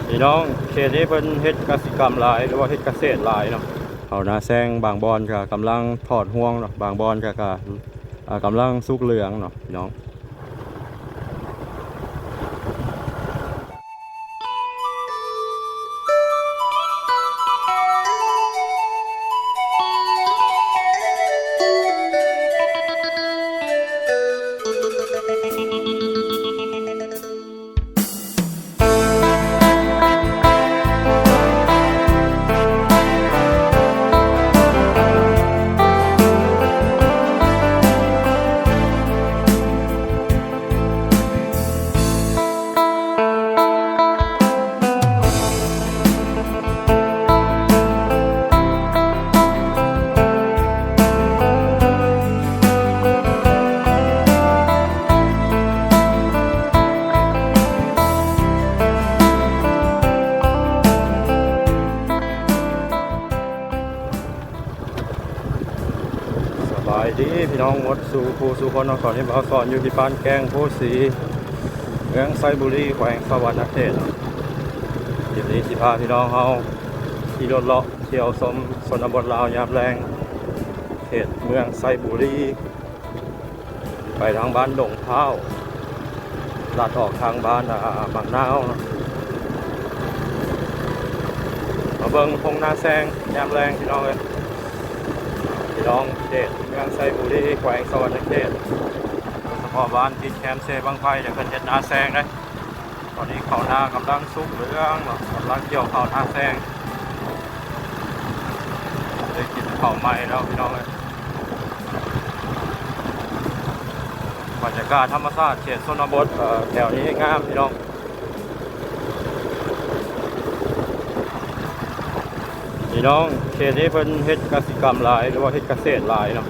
ພີ່ນ້ອງ ເຂດນີ້ເພິ່ນເຮັດກະສິກຳຫຼາຍ ຫຼືວ່າເຮັດກະເສດຫຼາຍເນາະ. ເຂົ້ານາແຊງ ບາງບ່ອນກະກຳລັງຖອດຮວງເນາະ ບາງບ່ອນກະ ກະ ອາ ກຳລັງສຸກເຫຼືອງເນາະພີ່ນ້ອງ. ສະບາຍດີພີ່ນ້ອງໝົດສູ່ຜູ້ສູ່ຄົນເນາະ. ຕອນນີ້ບ່າວສອນຢູ່ທີ່ບ້ານແກ້ງໂພສີ ເມືອງໄຊບູລີ ແຂວງສະຫວັນນະເຂດ. ຄລິບນີ້ຊິພາພີ່ນ້ອງເຮົາຂີ່ລົດເລາະທ່ຽວຊົມຊົນນະບົດລາວຍາມແລງ ເຂດເມືອງໄຊບູລີ ໄປທາງບ້ານດົງພ້າວ ລັດອອກທາງບ້ານ ອາ ບັກນາວເນາະ. ມາເບິ່ງທົ່ງນາແຊງຍາມແລງພີ່ນ້ອງເອີຍ. ພີ່ນ້ອງເຂດເມືອງໄຊບູລີ ແຂວງສະຫວັນນະເຂດ ໂດຍສະເພາະບ້ານຕິດແຄມເຊບັ້ງໄຟ ຈະເພິ່ນເຮັດນາແຊງເດ້. ຕອນນີ້ເຂົ້ານາກຳລັງສຸກເຫຼືອງເນາະ ກຳລັງກ່ຽວເຂົ້ານາແຊງ ໄດ້ກິນເຂົ້າໃໝ່ແລ້ວພີ່ນ້ອງເອີຍ. ບັນຍາກາດທຳມະຊາດເຂດຊົນນະບົດ ເອີ ແຖວນີ້ງາມພີ່ນ້ອງ. ພີ່ນ້ອງ ເຂດນີ້ເພິ່ນເຮັດກະສິກຳຫຼາຍ ຫຼືວ່າເຮັດກະເສດຫຼາຍເນາະ.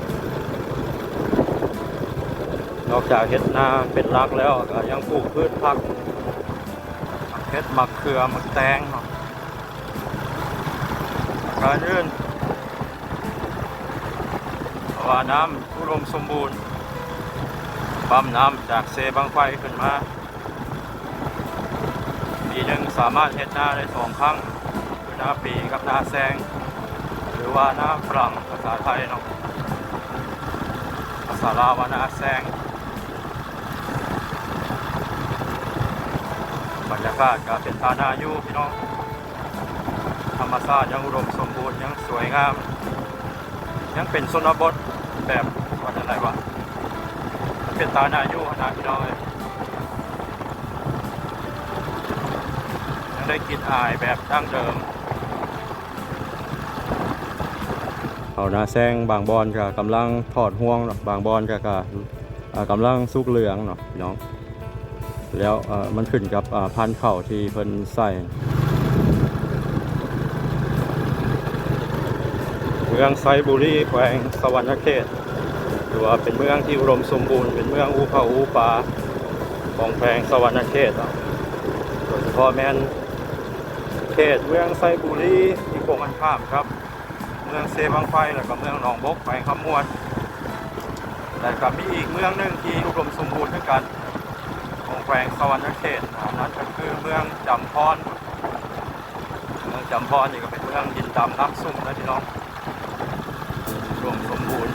ນອກຈາກເຮັດນາເປັນຫຼັກແລ້ວ ກະຍັງປູກພືດຜັກ ໝາກເຫັດ ໝາກເຂືອ ໝາກແຕງເນາະ. ການອື່ນ ເພາະວ່ານ້ຳອຸດົມສົມບູນ, ປ້ຳນ້ຳຈາກເຊບັ້ງໄຟຂຶ້ນມາ, ປີໜຶ່ງສາມາດເຮັດນາໄດ້ສອງຄັ້ງ, ຄືນາປີກັບນາແຊງ ຫຼືວ່ານາຝຣັ່ງ ພາສາໄທເນາະ, ພາສາລາວວ່ານາແຊງ. ບັນຍາກາດກໍເປັນຕາໜ້າຢູ່ພີ່ນ້ອງ, ທຳມະຊາດຍັງອຸດົມສົມບູນ, ຍັງສວຍງາມ, ຍັງເປັນຊົນນະບົດແບບ ວ່າຈັ່ງໃດວະ, ມັນເປັນຕາໜ້າຢູ່ຫັ້ນນະພີ່ນ້ອງເອີຍ, ຍັງໄດ້ກິ່ນອາຍແບບດັ້ງເດີມ. ເຂົ້ານາແຊງ ບາງບ່ອນກໍກຳລັງຖອດຮວງເນາະ, ບາງບ່ອນກໍ ກໍ ອ່າ ກຳລັງສຸກເຫຼືອງເນາະພີ່ນ້ອງ. ແລ້ວ ເອີ ມັນຂຶ້ນກັບ ອ່າ ພັນເຂົ້າທີ່ເພິ່ນໃສ່. ເມືອງໄຊບູລີ ແຂວງສະຫວັນນະເຂດ ຖືວ່າເປັນເມືອງທີ່ອຸດົມສົມບູນ, ເປັນເມືອງອູ່ເຂົ້າອູ່ປາຂອງແຂວງສະຫວັນນະເຂດເນາະ, ໂດຍສະເພາະແມ່ນເຂດເມືອງໄຊບູລີ ທີ່ກົງກັນຂ້າມກັບ ເມືອງເຊບັ້ງໄຟ ແລ້ວກໍເມືອງໜອງບົກ ແຂວງຄຳມ່ວນ, ແລ້ວກໍມີອີກເມືອງໜຶ່ງທີ່ອຸດົມສົມບູນຄືກັນ ຂອງແຂວງສະຫວັນນະເຂດ, ອັນນັ້ນກໍຄືເມືອງຈຳພອນ. ເມືອງຈຳພອນນີ້ກໍເປັນເມືອງດິນດຳນ້ຳຊຸ່ມນະພີ່ນ້ອງ, ອຸດົມສົມບູນ.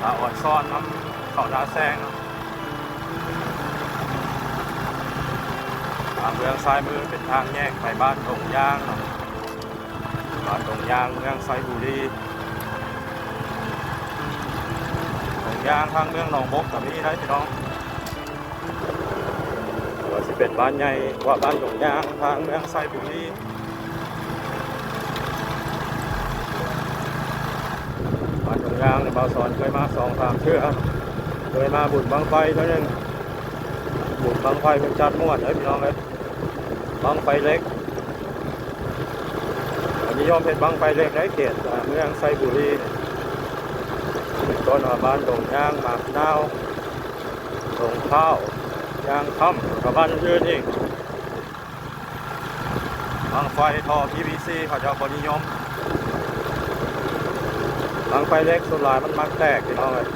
ອາ ອອນຊອນນຳເຂົ້ານາແຊງເນາະ. ທາງເບື້ອງຊ້າຍມືເປັນທາງແຍກໄປບ້ານດົງຍາງເນາະ, ບ້ານດົງຍາງ ເມືອງໄຊບູລີ. ດົງຍາງທາງເມືອງໜອງບົກກໍມີໄດ໋ພີ່ນ້ອງ. ວ່າຊິເປັນບ້ານໃຫຍ່ກວ່າບ້ານດົງຍາງທາງເມືອງໄຊບູລີ. ບ້ານດົງຍາງນີ້ ບ່າວສອນເຄີຍມາສອງສາມເທື່ອ, ເຄີຍມາບຸນບັ້ງໄຟເທື່ອໜຶ່ງ. ບຸນບັ້ງໄຟເພິ່ນຈັດມ່ວນເດ້ພີ່ນ້ອງເອີຍ, ບັ້ງໄຟເລັກ. ເພິ່ນນິຍົມເຮັດບັ້ງໄຟເລັກໃນເຂດ ເມືອງໄຊບູລີ, ເປັນຕົ້ນວ່າບ້ານດົງຍາງ, ໝາກນາວ, ດົງພ້າວ, ຍາງຄຳ ແລ້ວກໍບ້ານອື່ນໆອີກ. ບັ້ງໄຟທໍ່ ພີວີຊີ ເຂົາເຈົ້າບໍ່ນິຍົມ. ບັ້ງໄຟເລັກສ່ວນຫຼາຍມັນມັກແຕກພີ່ນ້ອງເອີຍ.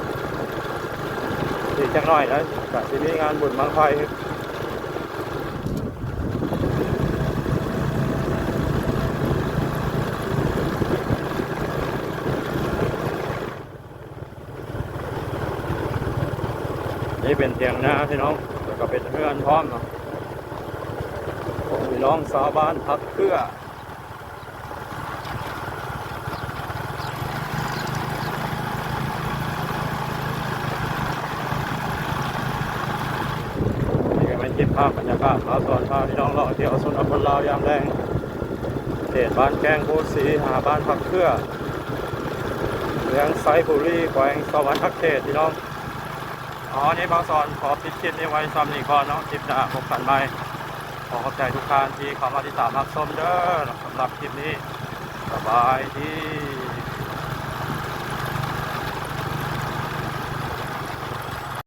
ອີກຈັກໜ້ອຍນະ ກະຊິມີງານບຸນບັ້ງໄຟ. ນີ້ເປັນຖຽງນາພີ່ນ້ອງ, ແລ້ວກໍເປັນເຮືອນພ້ອມເນາະ ຂອງພີ່ນ້ອງຊາວບ້ານຜັກເຄືອ. ນີ້ກໍແມ່ນເກັບພາບບັນຍາກາດ ບ່າວສອນພາພີ່ນ້ອງເລາະທ່ຽວຊົນນະບົດລາວຍາມແລງ, ເຂດບ້ານແກ້ງໂພສີ ຫາບ້ານຜັກເຄືອ ເມືອງໄຊບູລີ ແຂວງສະຫວັນນະເຂດ ພີ່ນ້ອງ. ເອົາ ນີ້ບ່າວສອນຂໍປິດຄລິບນີ້ໄວ້ຊ່ຳນີ້ກ່ອນເນາະ, ຄລິບໜ້າພົບກັນໃໝ່. ຂໍຂອບໃຈທຸກທ່ານທີ່ເຂົ້າມາຕິດຕາມຮັບຊົມເດີ. ສຳລັບຄລິບນີ້ ສະບາຍດີ.